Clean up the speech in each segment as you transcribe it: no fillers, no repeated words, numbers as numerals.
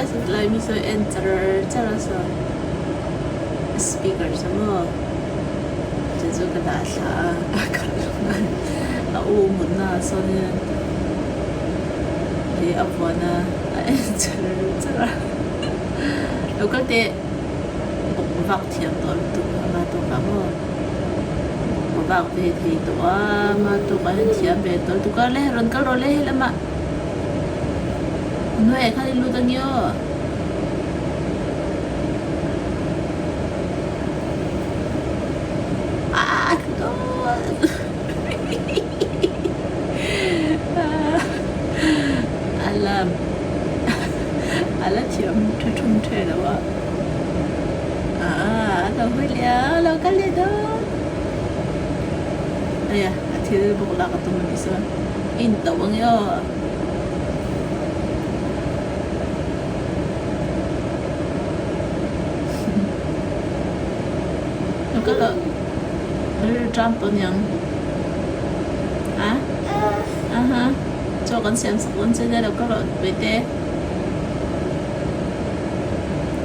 lai mi saw en char char a saw speaker saw maw chu chu ka dah thla a a kal nghal a u mutna ah sawnin ih a vuan a a en char char a lo kal teh bawk vak thiam tawh lutuk a tawkah maw bawk vak ve thei tawh a ama tawkah hian thiam ve tawh lutuk a le rawn kal rawh le helamah. Hnuaiah khan i lut ange aw. Ah, ala ala thiam tha thum the lo a. Ah, a lo hawi leh a, a lo kal leh dawn. Aya, a thil bawk lak a tum a nih sawn. In to ange aw. Lo kal loh rilru ṭam tawh aniang a aha chaw kan siam sak dawn che nia lo kal rawh Puite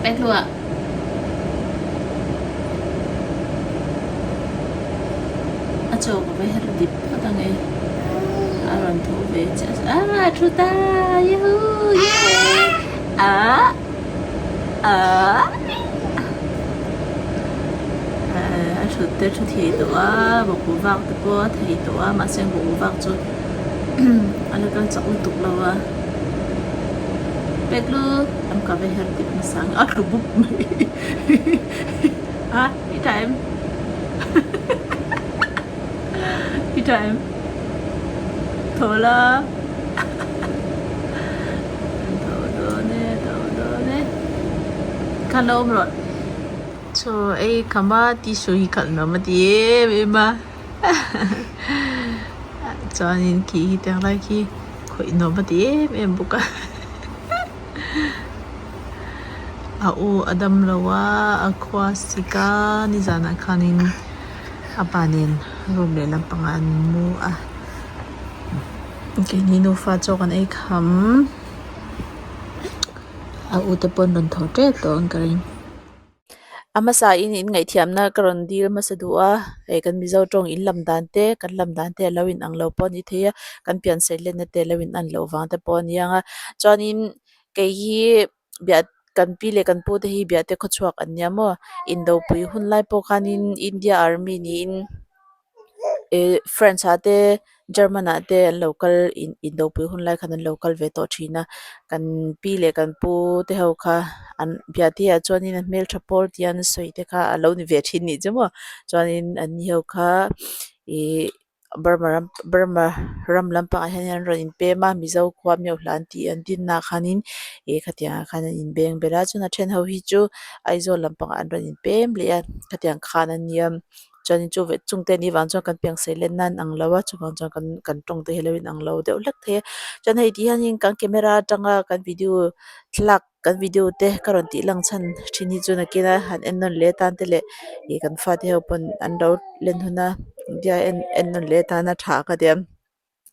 Pekhlua. A chaw ka va her dip phawt ang e. A rawn tho ve chiah a ah thu ta yahoo yay ah ah a thut te thu thei tawh a bawkbaw vak te pawh a thei tawh a mahse bawkbaw vak chu a la kal chak lutuk lo a peklu an ka ve her dip nasa ang a tlu bup mai a i tha em i tha em tho la tho dawn e tho dawn e khan lo awm rawh chaw ei kham a tissue hi khalh nuam a ti em em a chuanin khi hi tiang lai khi khawih nuam a ti em em bawk a a u a dam lo a a khua sik a nizanah khanin a pa nen room leh lampangah an mu a keini nufa chaw kan ei kham a u te pawh an rawn tho tep tawh ang ka ring. A hmasa in in ngaihthiamna ka rawn dil hmasa duh a hei kan mizo tawng in lam dan te kan lam dan te a lo in ang lo pawh a ni thei a kan pian sei lenna te a lo in an loh vang te pawh a ni ang a chuanin kei hi biah kan pi leh kan pu te hi biahte khawchhuak an nia maw indopui hun lai pawh khanin India army niin. Ihh France ah te German ah te an lo kal in indopui hun lai khan an lo kal ve tawh thin a kan pi leh kan pu te ho kha an biahte ah chuanin a hmeltha pawl tia an sawi te kha a lo ni ve thin nih chu maw chuanin an ni ho kha ihh Burma ram Burma ram lampangah hian an rawn inpem a Mizo khua Myohla an tih an dinna ah khanin ih khatiang ah khan an inbeng ber a chuan a then ho hi chu Aizawl lampangah an rawn inpem leh a khatiang khan an nia. Chuanin chu ve chung te anih vang chuan kan piang sei len nan ang lo a chuvang chuan kan kan tawng te hi a lo inang lo deuh hlek thei a chuan hei ti hianin kan camera atanga kan video thlalak kan video te ka rawn tih lang chhan thin hi chu nakin a han en nawn leh atan te leh ih kan fate ho pawn an lo len hun a india en en nawn leh atana tha ka ti a.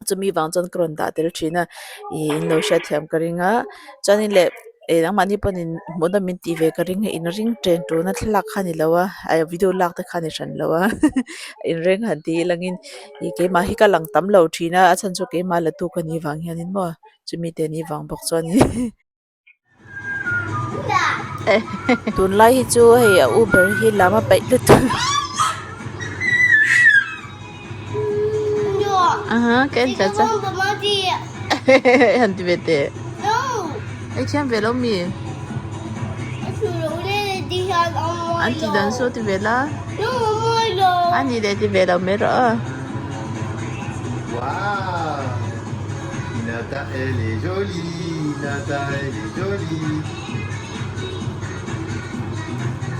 Chumi vang chuan ka rawn dah tel thin a ih in lo hriatthiam ka ring a chuanin leh ih nangmahni pawhin hmuhnawm min tih ve ka ring a in ring chen tuna thlalak kha a ni lo a video lak te kha a ni hran lo a in ring han tih langin ih keimah hi ka lang tam lo thin a a chhan chu keimah la tu ka nih vang hianin maw chumi te nih vang bawk chuan Tunlai hi chu hei a u ber hi lam a paih lutuk aha ka en tlat a han ti ve teh ei thiam ve lo mi an tih dan saw ti ve la a nih leh ti ve lo mai rawh a. Nata elle est jolie, Nata elle est jolie.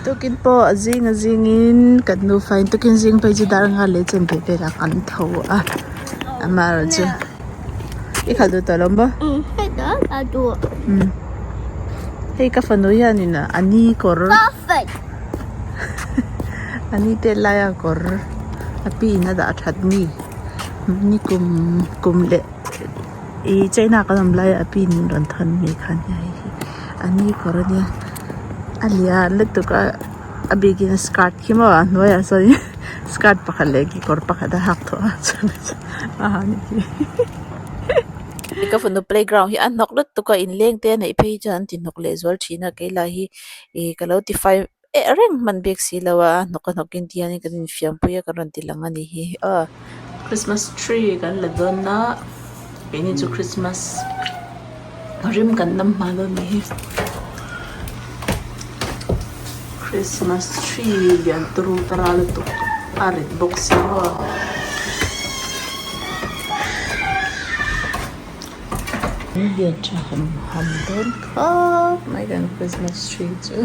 Tukin pawh a zing a zingin kan nufa in tukin zing phei chu dar nghal leh chen ve velah kan tho a amaherawhchu i khalh duh tawh lo maw hei ka fanu hianin a ni kawr a ni tel laia kawr a pi in a dah that ni. Ni kum kum leh ih China kan awm lai a pin rawn thawn mi kha nia hei hi. a ni kawr a nia a lian lutuk a a bikin a skirt khi maw a hnuaiah sawn skirt pakhat leh kekawr pakhat a hak tawh a a ha ni khi ka fanu playground hi a hnawk lutuk a inleng te a neih phei chuan an ti hnawk leh zual thin a keilai hi ih ka lo ti fai eh reng hman bik si lo a hnawk a hnawk in tihian kan infiam pui a kan rawn ti lang a ni hi aw. Christmas tree kan la dawn a keini chu Christmas rim kan nam hma dawn a ni hi Christmas tree lian turu tara lutuk a rit bawk si maw. Lian tha ham ham dawn khawp mai kan Christmas tree chu.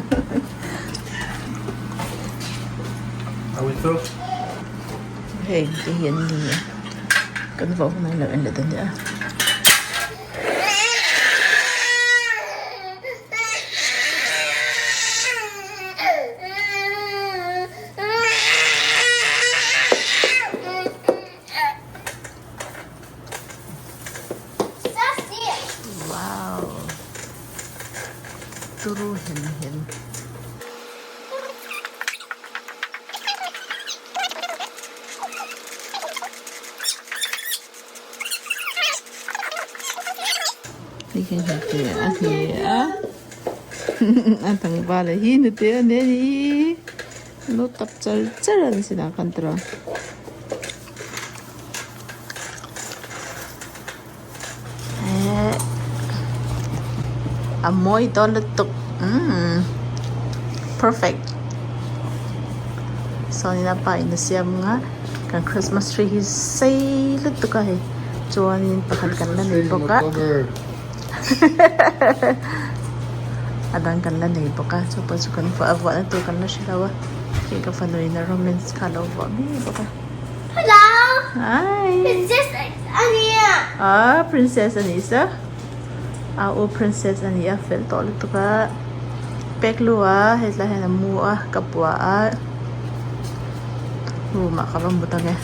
Hei te hi an ni a kan vawh hunah an lo en leh dawn nia. Wow turu hem hem. Hei hian hnute a hne a a tlangval a hi hnute a hne a ni lo tap char char a ni sinah khan tawrh a. A mawi dawn lutuk umm perfect sawnin a pa in a siam ang a kan christmas tree hi sei lutuk a hei chuanin pakhat kan la nei bawk a a dang kan la nei bawk a chu pawh chu kan vuah a vuahna tur kan la hre lo a hei ka fanu in a romance kha a lo vuah ngei bawk a. Hello. Hi. Princess ania. Ah, princess ani sa. A u princess ani a fel tawh lutuk a. Pek lu a hetlai hian a mu a ka pua a. Room ah ka va mut ange.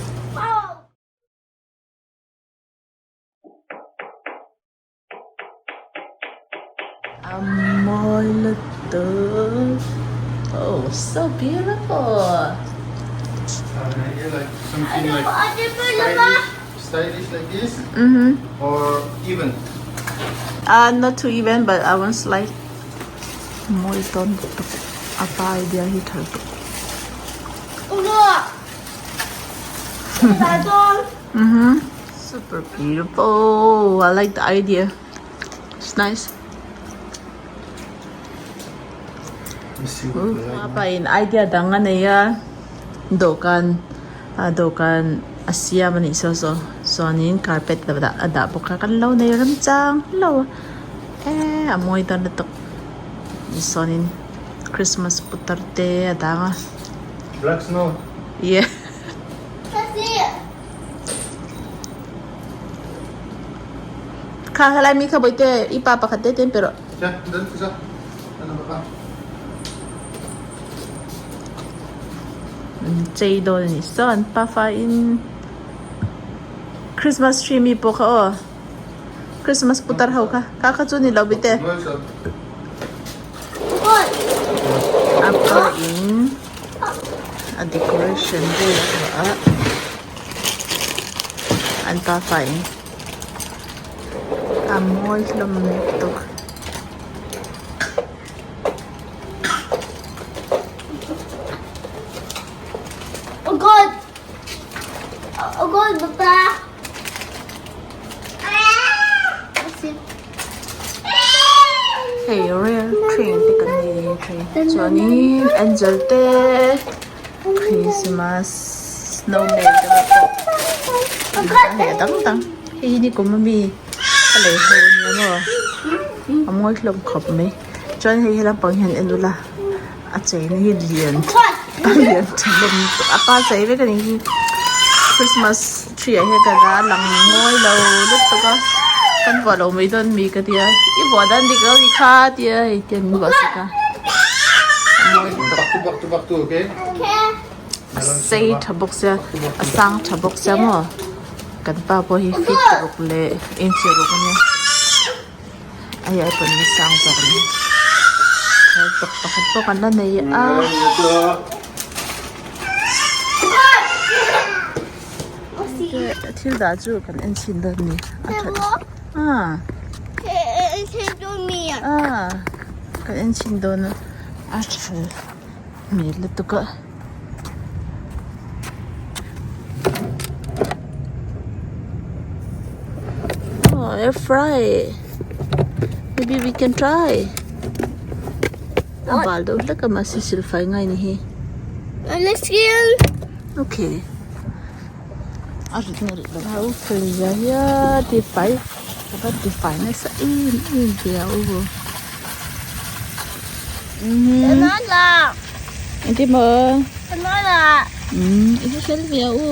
A mawi lutuk oh so beautiful. Like something like stylish, stylish like this or even? Uh, not too even but I want slight mawi tawn lutuk a pa idea hi tha lutuk. Super beautiful. I like the idea. It's nice. Pa in idea dang a nei a dawhkan ah dawhkan a siam a nih saw saw chuanin carpet a dah bawk a kan lo nei remchang hlauh a eee a mawi dawn lutuk chuanin Christmas putar te a dang a. Black snow. Yeah. Kha helai mi kha bawihte i pa pakhat te ten pe rawh. Chei dawn a ni sawn pafa in Christmas tree mi pawh kha aw Christmas putar ho kha kha kha chu ni lo bawihte. A pa in a decoration vel a vuah a an pafa in a mawi hlawm lutuk. Oh God! Oh God, Papa! Hei rail train te kan nei train chuanin angel te christmas snowman te pawh hei a dang dang hei hi nikum ami a lei ho ania maw a mawi hlawm khawp mai chuan hei helam pang hian en ula a cheina hi lian a lian tha hlawm a pa chei vek a nih hi christmas tree ah hian ka la lang mawi lo lutuk a kan vuah loh mai dawn mi ka tia i vuah dan dik lo ni kha tia hei tian min vuah sak a a mawi lutuk a sei tha bawk sia a sang tha bawk sia maw kan pa pawh hi feet paruk leh inch ruk a nia a hei ai pawn sang zawk a ni. Pakhat pawh kan la nei a. Thil dah chu kan en chhin dawn a ni. A kan en chhin dawn a a tha hmel lutuk a. Oh air fry maybe we can try a bal deuh hlek a mahse silfai ngai ni hi okay a rit nge rit lo a fel zia hian tifai a va tifai nasa em em ve a u Engtin maw? Umm i va fel ve a u.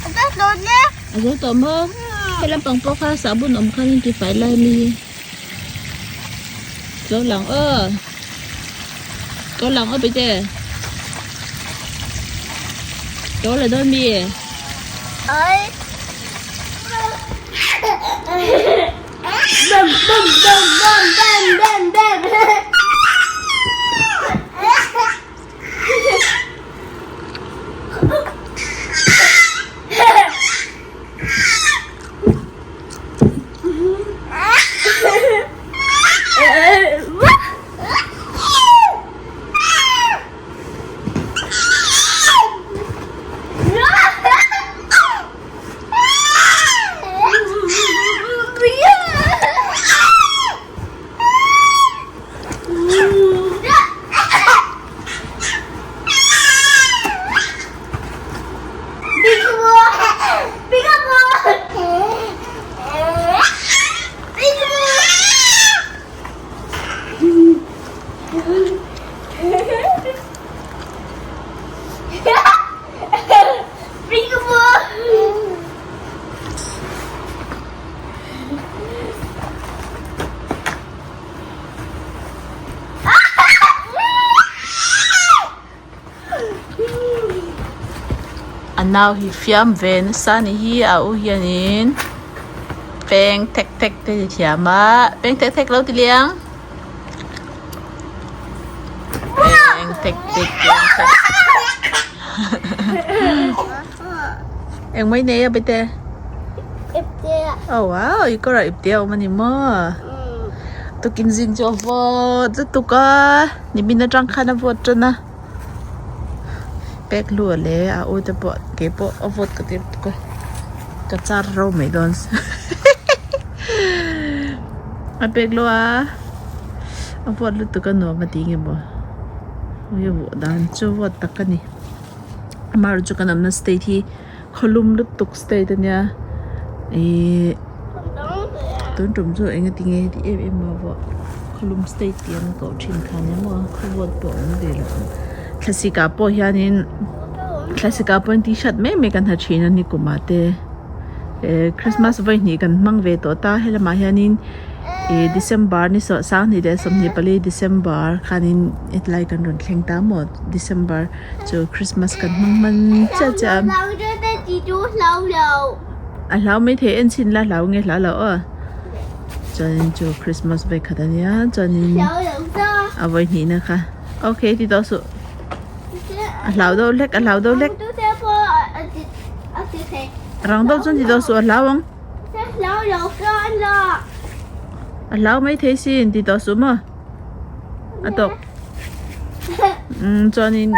A zo tawh maw? He lampang pawh kha sahbun awm khan in tifai lai ami hi. Zo lang aw. Zo lang aw Pite. Zo la dawn mi? Bum bum bum bum bam bam bam. A nau hi fiam ve nasa a ni hi a u hianin peng thek thek te ti thiam a peng thek thek lo ti liang peng thek thek peng thek Eng mai nei a bete? Ipte. Oh wow, i kawr ah ipte a awm a ni maw? Tukin zing chu a vawt lutuk a, nimin atang khan a vawt tan a. Pek hlu a le a u te pawh kei pawh a vawt ka ti lutuk a, ka char ro mai dawn a pek hlu a, a vawt lutuk a nuam a ti nge maw? Ui a vawh dan chu vawt tak a ni. Amaherawhchu chu kan awmna state hi khawlum lutuk state a nia ihh tun tum chu eng ati nge heti em em a vawh khawlum state tih an koh thin kha nia maw khawvawt pawh a awm ve lo ang thlasik ah pawh hianin thlasik ah pawhin t-shirt mai mai kan ha thin a ni kum ah te eh christmas vawi hnih kan hmang ve tawh ta helamah hianin. Ih December ni sawh sanghnih leh 24 December khanin hetlai kan rawn thleng ta maw December chu Christmas kan hmang hman chiah chiah a a hlau maithei en chhin la hlau nge hlau lo aw chuanin chu Christmas vawikhat ania chuanin a vawi hnihna kha okay ti tawh suh a hlau deuh hlek a hlau deuh hlek rang deuh chuan ti tawh suh a hlau ang. A hlau mai thei sin ti tawh suh maw a tawk umm chuanin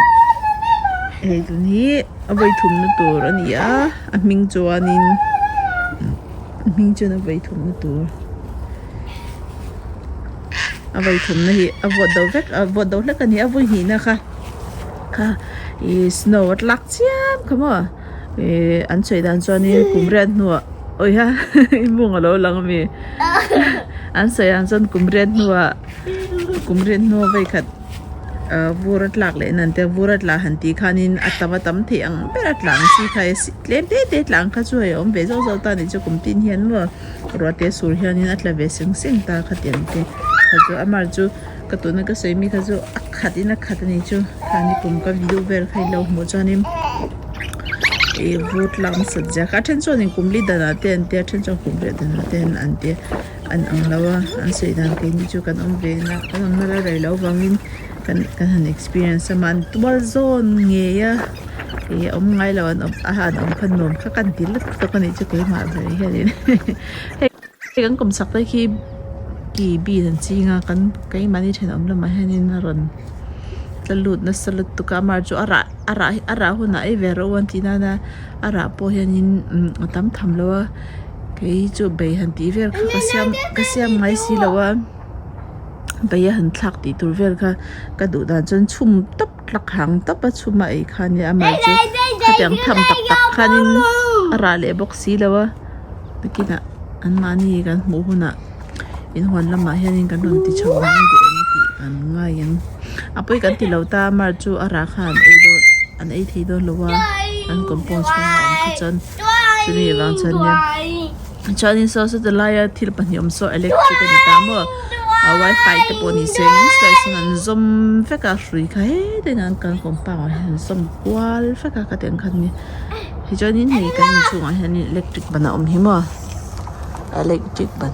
hei tun hi a vawi thumna tur a ni a a hming chuanin a hming chuan a vawi thumna tur a vawi thumna hi a vawt do vek a vawt do hlek a ni a vawi hnihna kha kha ih snow a tlak chiam kha maw. Ihh an sawi dan chuanin kum riat hnuah awiha i mawng alo lang ami an sawi ang chuan kum riat hnuah kum riat hnuah vawikhat ah vur a tlak leh nan te vur a tla han tih khanin a tam a tam theih ang ber a tla ang chi kha e tlem te te tla ang kha chu hei a awm ve zawk zawk ta a nih chu kum tin hian maw ruah te sur hianin a tla ve seng seng ta khatiang te kha chu amah chu ka tuna ka sawi mi kha chu a khat in a khat a nih chu khani kum ka video vel kha ilo hmuh chuanin ih vur tlang sat zia kha a then chuanin kum li danah te an tia a then chuan kum riah danah te an tia. an ang lo a an sawi dan keini chu kan awm ve na kan awmna la rei loh avangin kan kan han experience a mahni tual zawn ngei a ih awm ngai lo an awm a han awm kha nuam kha kan ti lutuk a nih chu keimah ber hianin hei kan kawm chak te khi ki bin an ching a kan keimahni thenawm lamah hianin a rawn tla lut nasa lutuk a amah chu a rah a rah a rah hunah ei ve rawh u an tih nana a rah pawh hianin a tam tham lo a kei chu bei han tih vel kha ka siam ka siam ngai si lo a bei a han thlak tih tur vel kha ka duh dan chuan chhum tawp tlak hang tawp a chhum a ei kha nia amah chu khatiang tham tak tak khanin a rah leh bawk si lo a nakinah anmahni kan hmuh hunah inhuan lamah hianin kan rawn ti chho ang tih eng tih an ngai ang a pawi kan ti lo ta amah chu a rah kha an ei dawn an ei thei dawn lo a an compound chhungah awm kha chuan chumi vang chuan nia. Chuanin saw saw ti laia thil pahnih awm saw electric a ni ta maw a wifi te pawh ni se in silai sawn an zawm vek a hrui kha hetain an kan compound ah hian an zawm kual vek a khatiang kha ni tichuanin hei kan inchhungah hianin electric ban a awm hi maw electric ban.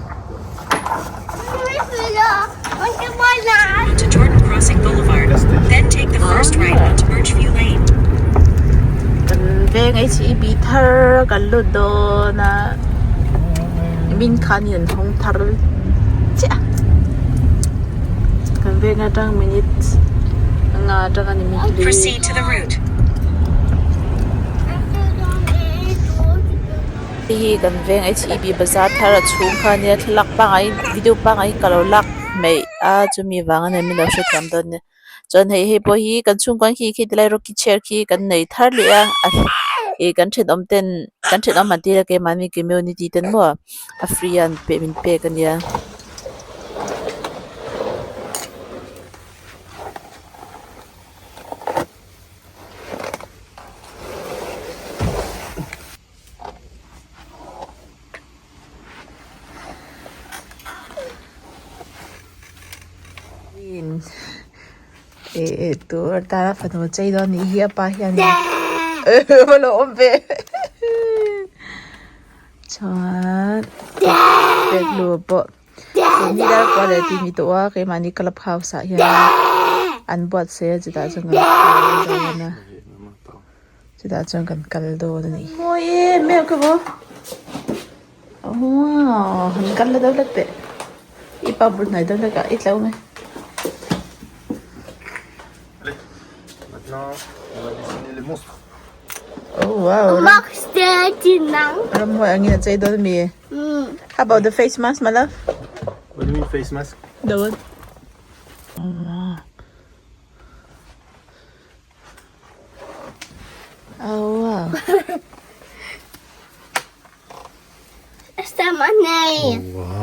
Kan veng HEB thar kan lut dawn a min khan in an hawng thar chiah a kan veng atang minute anga atang a ni Hei hi kan veng HEB bazar thar a chhung kha ania thlalak pangai video pangai ka lo lak hmeih a chumi vang a nia min lo hrethiam dawn nia chuan hei hei pawh hi kan chhungkaw khi khi tilai rocky chair khi kan nei thar leh a ih kan thenawm ten kan thenawm han tir a keimahni community ten maw a free a an pe min pek a nia. Ih tur atana fanu chei dawn anih hi a pa hianin a lo awm ve chuan pekhlû pawh tun hi dar kua leh tih ni tawh a keimahni club house ah hian an buatsaih a chutah chuan kan kal dawn a. Chutah chuan kan kal dawn a ni. Mawi em em ka bo. Wow, han kal la deuh hlek teh. I pa bul hnai deuh hlek ah i tlo nge. Allez, maintenant on va dessiner les monstres. Oh wow. Ramhuai angin a chei dawn ami. How about the face mask, my love? What do you mean face mask? The one. Oh wow.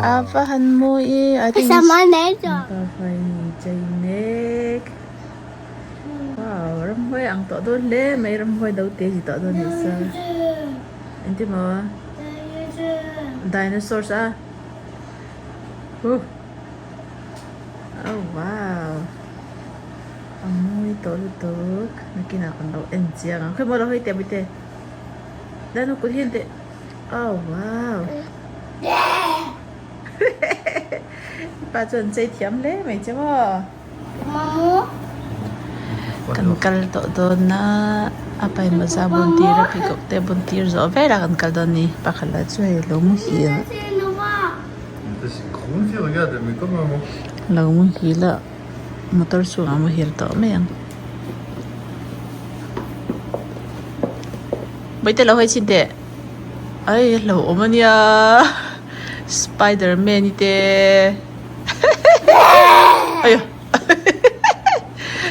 A va han mawi e I think wow ramhuai ang tawh dawn hle mai ramhuai do te chi tawh dawn ni sa engtin maw dinosaurs a huh oh wow. A mawi tawh lutuk nakinah kan lo en chiang ang khawi maw lo hawi teh bawihte danu kut hian teh oh wow i pa chuan chei thiam hle mai che maw kan kal tawh dawn a a pa in mawza a bun tir a pheikhawk te a bun tir zawh velah kan kal dawn a ni pakhat lah chu hei lo muhil lo muhil a. Motor chungah muhil tawh mai ang. Bawihte lo hawi chhin teh. Ai a hlauhawm a nia. Spider man i te. Aiyo.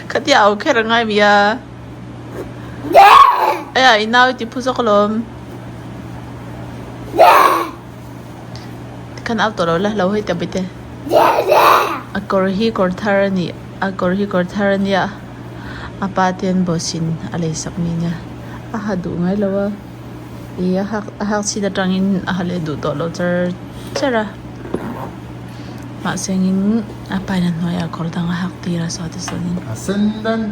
Khatia au kher a ngai mi a. Aiya i nau i ti phu zawk alawm. Tikhan au tawh lo la lo hawi teh bawihte. A kawr hi kawr thar a ni a kawr hi kawr thar a nia a pa te an bawsin a lei sak mai nia a ha duh ngai lo a ih a hak a hak chhin atangin a ha leh duh tawh lo char char a mahse engin a pa in a hnuaiah kawr dang a hak tir a saw te sawnin A sen dang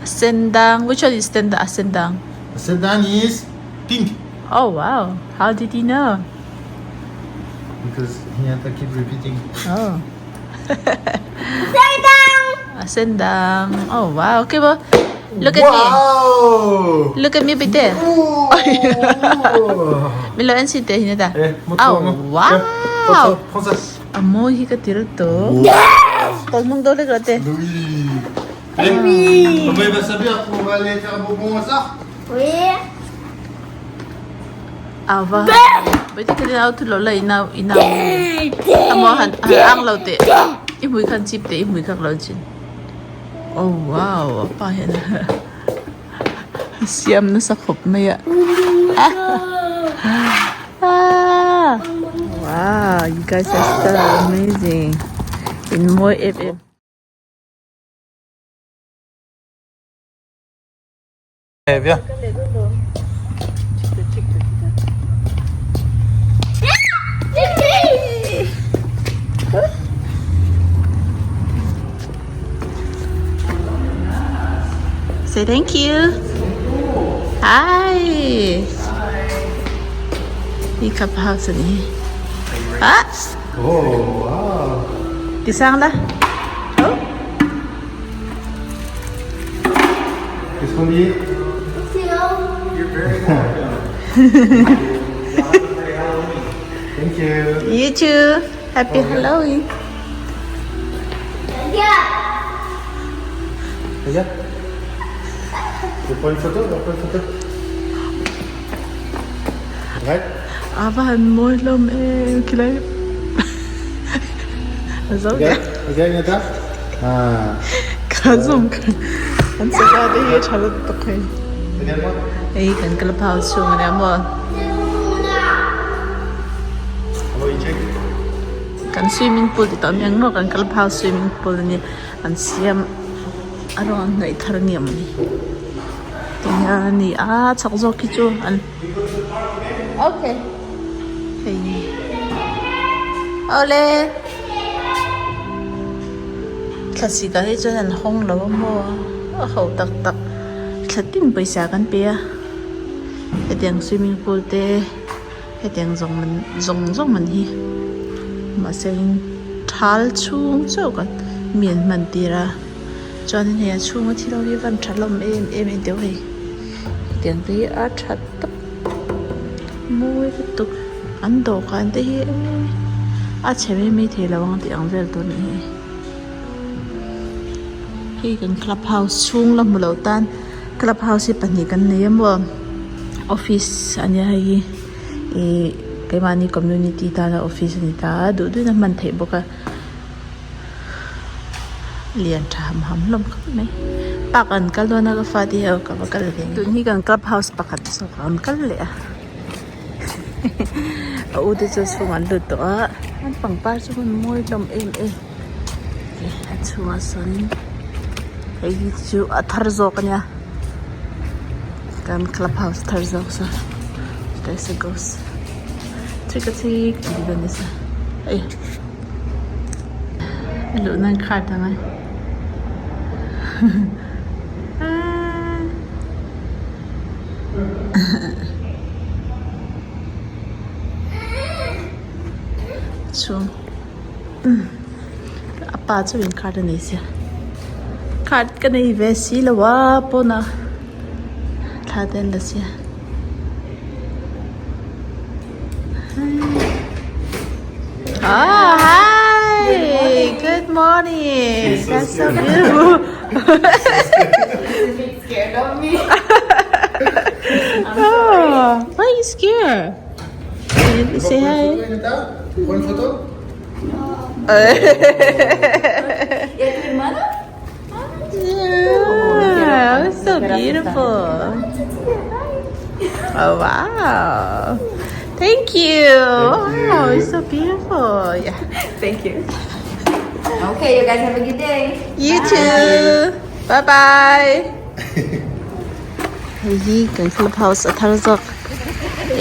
a sen dang which one is a sen dang A sen dang is pink. Oh wow, how did he know? Because he had to keep repeating. Oh. Sen dang. A sen dang. Oh wow, okay ba? Look at me. Wow! Look at me bite. Ooh. Min lo en si te hin ta. Eh, Oh wow. Prends ça. A mawi hi ka ti rat to. Tolmung do lek te. Louis. Oui. Comment il va savoir qu'on va aller faire un bonbon au hasard Oui. Ava. Bite ka au thu lo la ina ina. Amo han han ang lo te. I mui khan chip te i mui khak lo chin. Oh wow, apa hian siam nasa khawp mai a. Ah. Wow, you guys are so amazing. In mawi em em. Eh, viens. Say thank you. Hi. Hi cup house ani. Ah. Oh, wow. Ti sang la. Oh. Qu'est-ce qu'on dit You're very welcome. Thank you. You too. Happy Halloween. Yeah. Regarde. Tu prends une photo On prend une photo. Ouais. Ava han mawi hlawm em khilai. A zo Regarde, regarde Nata. Ah. Ka zoom ka an sava te hi a tha lutuk hei. Regarde-moi. Hei kan club house chhung ania maw. On va y check. Kan swimming pool ti tawh miang maw kan club house swimming pool ani an siam a rawng an hnawih thar ngiam ani. Tihian ani a chak zawk hi chu an okay hei awle thlasik ah hi chuan an hawng lo a maw a ho tak tak thla tin pawisa kan pe a hetiang swimming pool te hetiang zawng man zawng zawng man hi mahse in thal chhung chauh kan mi an hman tir a chuanin hei a chhunga thil ho hi van tha hlawm em em a ni deuh hei hetiang te hi a tha tawp mawi lutuk an dawhkan te hi a chhe mai mai thei lo ang tih ang vel tur a nih hi hei kan club house chhung la hmu lo tan club house hi pahnih kan nei a maw office a nia hei hi ihh keimahni community tana office a ni ta a duh duhin a hman theih bawk a lian tha ham ham hlawm khawp mai park an kal dawn a ka fate hi ka va kal ve tun hi kan club house pakhat zawk ah an kal leh a a u te chu chhungah an lut tawh a an pangpar chu hmun mawi hlawm em em a chhungah sawnin hei hi chu a thar zawk a nia kan club house thar zawk saw there's a ghost trick or treat tih dawn nasa hei a luh nan card a ngai ah chhung a pa chu in card a nei sia card ka nei ve si lo a pawnah thla te an la sia. Oh, hi! Good morning. She's so That's so scared. beautiful. scared of me. Oh, why are you scared? Can you say hi? Prends une photo ¿Y a tu hermana? Yeah, it's so beautiful. Oh wow! Thank you. Wow, it's so beautiful. Yeah. Thank you. Okay, you guys have a good day. You too. Bye bye. Hei hi kan club house a thar zawk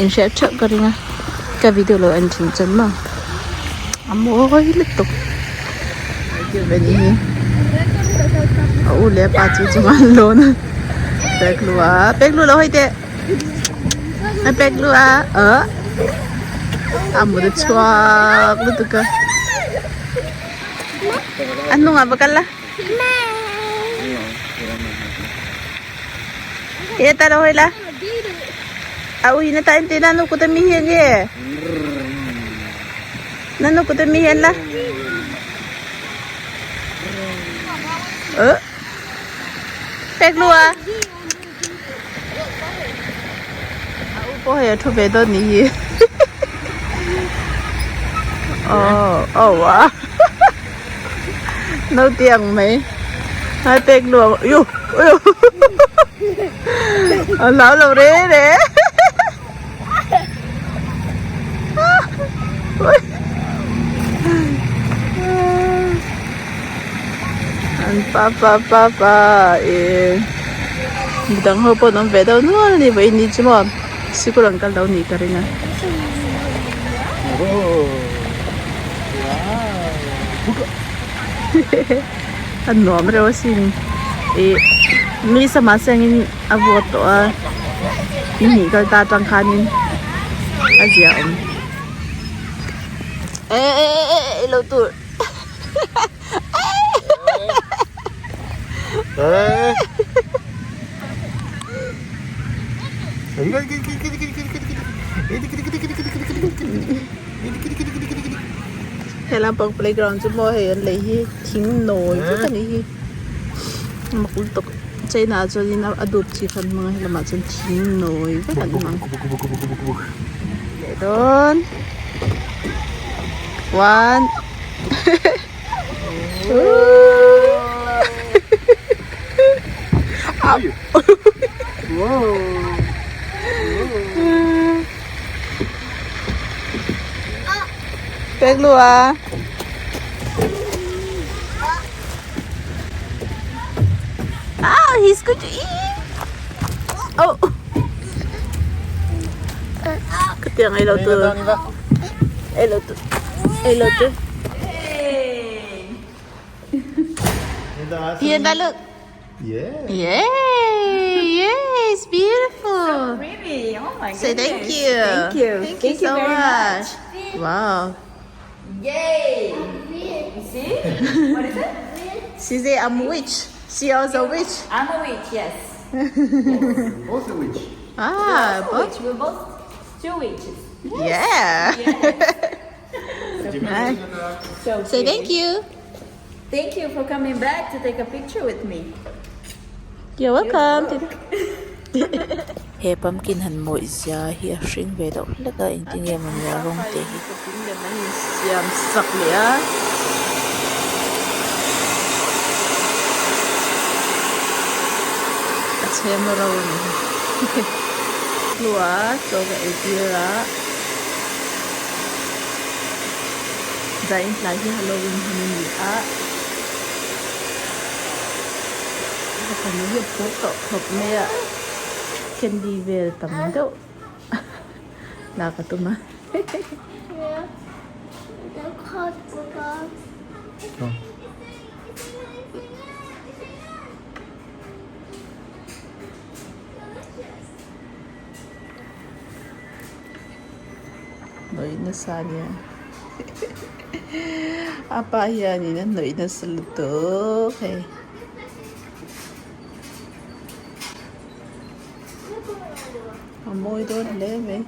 in hriat theuh ka ring a ka video lo en thin chuan maw a mawi lutuk hi a u leh a pa chu chungah an lawn a pek lu a pek lu lo hei teh. A pek lu a uh a mut a chhuak lutuk a a hnungah va kal la he ta lo hawi la a ui na ta en tih na nu kut ami hi enge na nu kut ami hi en la uh pek lu a. A u pawh hei a thu ve dawn nih hi aw aw a naute ang mai hai pek luang yu yu a hlau lo re re An pa pa pa pa ih midang ho pawh an awm ve deuh nual a ni vawiin ni chu maw sikul an kal lo nih ka ring a. A nuam reuh asin ih mi sama sengin a vawt tawh a ni hnih kal ta atang khanin a zia awm eh eh eh eh lo tur. He lampang playground chu maw hei an lei hi thing nawi vek a nih hi mak lutuk china ah chuanin a dup chi kha an hmang a helamah chuan thing nawi vek an hmang leh dawn. One. Pek lua. Ah, he's going to eat. Oh. Cái tiếng ấy đâu từ. Ei lo tu. Ei lo tu. Here, look. Yeah. Yay! Yay! It's beautiful. So pretty. Oh my goodness. Say thank you. Thank you. Thank, Thank you so you very much. Wow. Yay! You see? What is it? She say I'm witch. She also witch. I'm a witch, yes. Both a witch. Ah, Both both. witch. We're both two witches. Yeah. Yes. So Say pretty. thank you. Thank you for coming back to take a picture with me. You're welcome. He pumpkin han mawih zia hi a hring ve deuh hlek a engtin nge mawni a rawng te hi. Lem an insiam sak leh a. A chhem ro a ni hi. Hlua chaw ka ei tir a. Zain tlai hi Halloween hun a ni a. Ka fanu hi a phur tawh khawp mai a. Candy vel tam deuh lak a tum a. Hnawih nasa ania a pa hianin a hnawih nasa lutuk hei. A mawi dawn hle mai.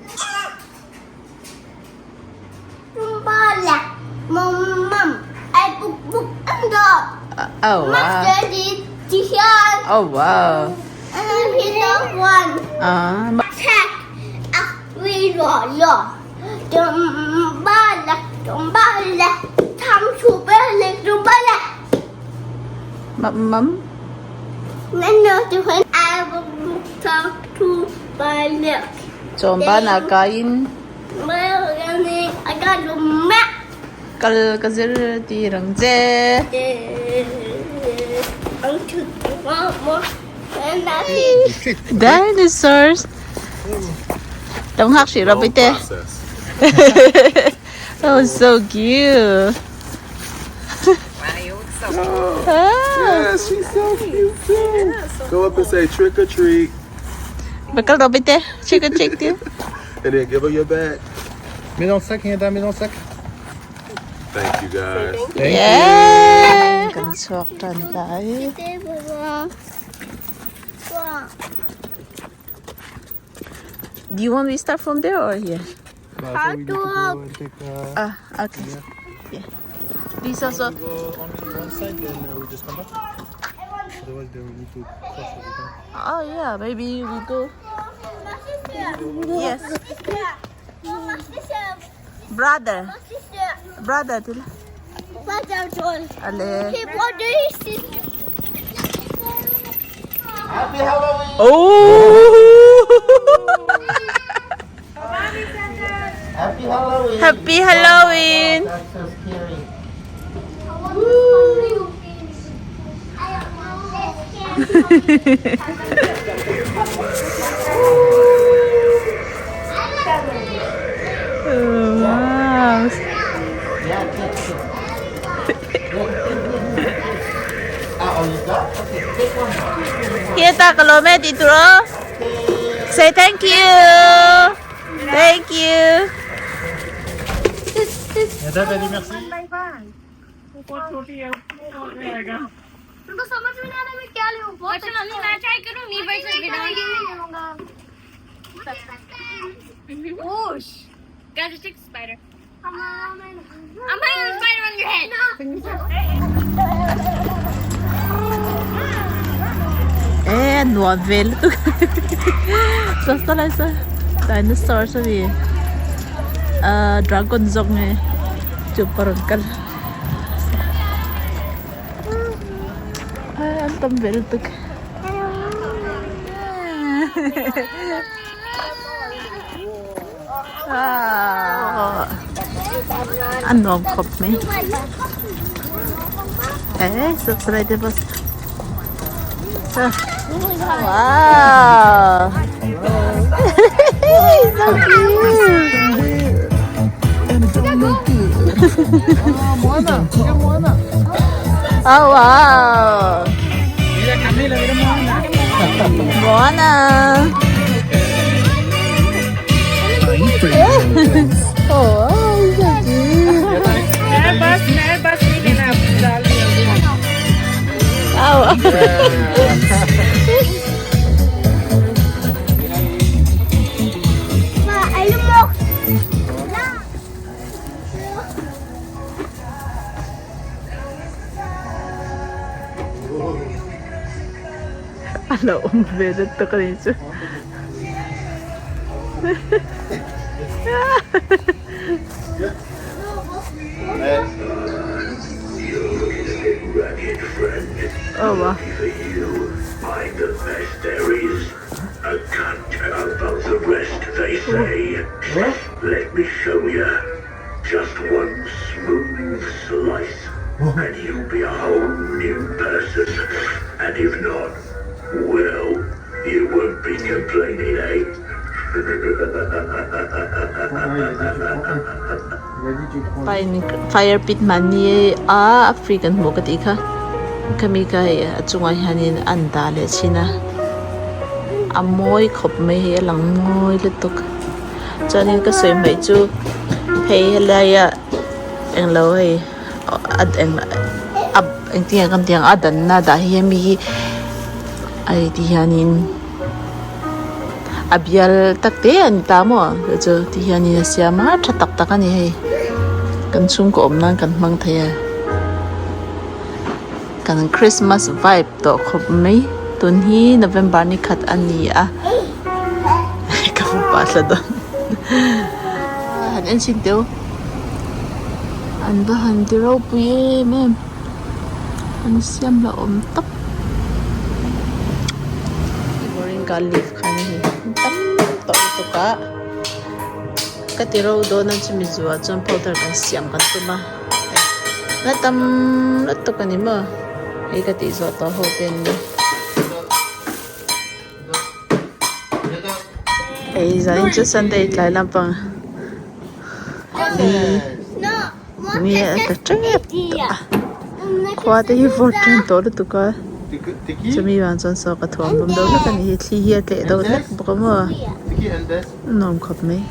Oh wow. Oh wow. Ah. Mắm mắm. Chawm banah kaiin kal ka zir tir ang che. Dinosaurs. Tông hak sĩ rồi te. Oh, so cute. Yeah, she's so cute too. Go up and say trick or treat. Va kal rawh bete trick or treat tir. And then give her your bag. Mets dans le sac, Hinata, mets dans le sac. Thank you guys. Thank you. Kan chhuak tan ta e. Do you want we start from there or here? How to go and take, Ah, okay. Yeah. This also. we go only one side, then we just come back. Otherwise, then we need to cross everything. Oh yeah, maybe we go. Yes. Brother. Brother tila. Ale. Happy Halloween! Oh. Happy Halloween! Happy Halloween. That's so scary. Oh, wow. Yeah, catch it. Ah, oh, you got? Okay, take one. Here ta kalome ti turo. Say thank you. Thank you. Hinata, t'as dit merci? उनको समझ में नहीं आ रहा मैं क्या लूं अच्छा mummy मैं ट्राई करूं me versus Vedant Whoosh. Guys, just take the spider. I'm putting the spider on your head. E nuam ve lutuk sa sa lai sa dinosaur sa mi ah dragon zawk nge chu pa rawn kal an tam ve lutuk. A nuam khawp mai e subscribe te pawh wow so cute Moana! Mira Moana! Oh wow Moana Oh so cute Oh A lo awm ve lutuk a nih chu. Oh wow. Let me show you. Just one smooth slice, and you'll be a whole new person. And if not, well, you won't be complaining, eh? Fine fire pit mahni a free kan hmuh ka tih kha khami kha hei a chungah hianin an dah leh thin a a mawi khawp mai hei a lang mawi lutuk chuanin ka sawi hmaih chu hei helaia englo hei a eng a engtin nge kan tih ang a danna dah hi hemi hi a ti hianin a bial tak te a ni ta maw chu chu ti hianin a siam a tha tak tak a ni hei kan chhungkaw awm nan kan hmang thei a kan christmas vibe tawh khawp mai tun hi november ni khat a ni a ka hmu pah thla dawn han en chhin teh u an va han ti ropui em em an siam la awm tawp. Moringa leaf khan hei tam tawh lutuk a ka ti ro dawn a chumi zuah chuan powder kan siam kan tum a la tam lutuk a ni maw hei ka tih zawh tawh ho te an ni hei zanin chu sunday tlai lampang mi a tla tep tawh a khua te hi vawt tan tawh lutuk a. Chumi vang chuan saw ka thuam bawm deuh hlek a ni hi thli hi a tleh deuh hlek bawk a maw nuam khawp mai.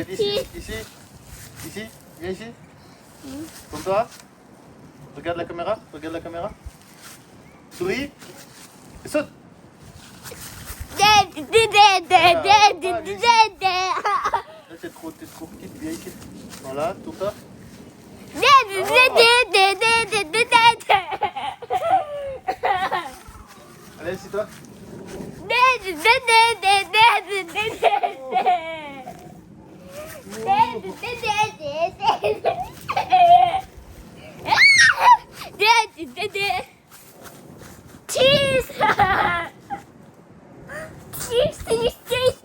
Ici, ici, viens ici. Tourne-toi. Regarde la caméra, regarde la caméra. Souris. Et saute. Là, t'es trop, t'es trop petite, viens ici. Voilà, tourne-toi. Allez, assis-toi. Cheese! Cheese, cheese, cheese!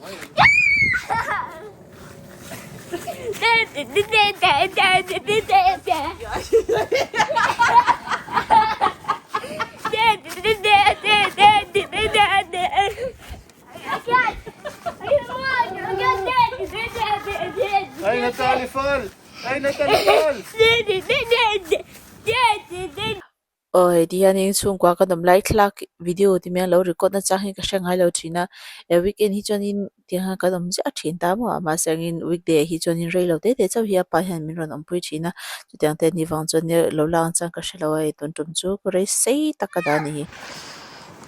Allez, Nathan, elle est folle. Allez, Nathan, elle est folle. Aw hei ti hianin chhungkua ka dawm lai thlalak video ti mai a lo record na chang hi ka hre ngai lo thin a he weekend hi chuanin tiang hian kan awm chiah thin ta maw mahse angin weekday ah hi chuanin rei lo te te chauh hi a pa hian min rawn awmpui thin a chutiang te ni vang chuan lo la ang chuan ka hre lo a hei tun tum chu rei sei tak ka dah a ni hi.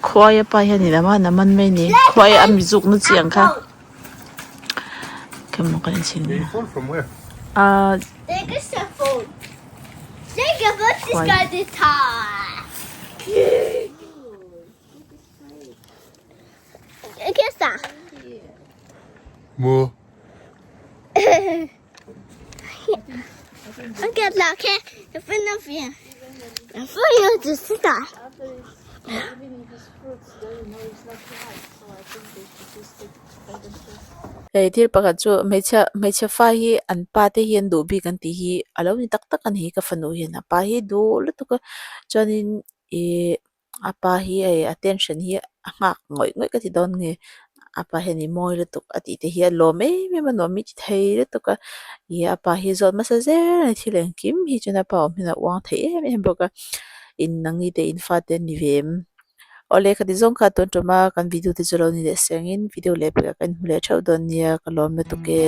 Khuai a pa hianin a man a man mai a ni khuai a mi zuk na chi ang kha. Hei thil pakhat chu hmeichhia hmeichhe fa hi an pa te hi an duh bik an tih hi a lo ni tak tak a ni hi ka fanu hian a pa hi duh lutuk a chuanin ihh a pa hi hei attention hi a nghak ngawih ngawih ka ti dawn nge a pa hian i mawi lutuk a tih te hi a lawm em em a nuam mi ti thei lutuk a ih a pa hi zawt hmasa zel a ni thil engkim hi chuan a pa awm hian a uang thei em em bawk a in nangni te in fate an ni ve em. Awle khati zawng kha tun tum a kan video te chu lo ni leh sengin video leh pekah kan hmu leh theuh dawn nia ka lawm lutuk e.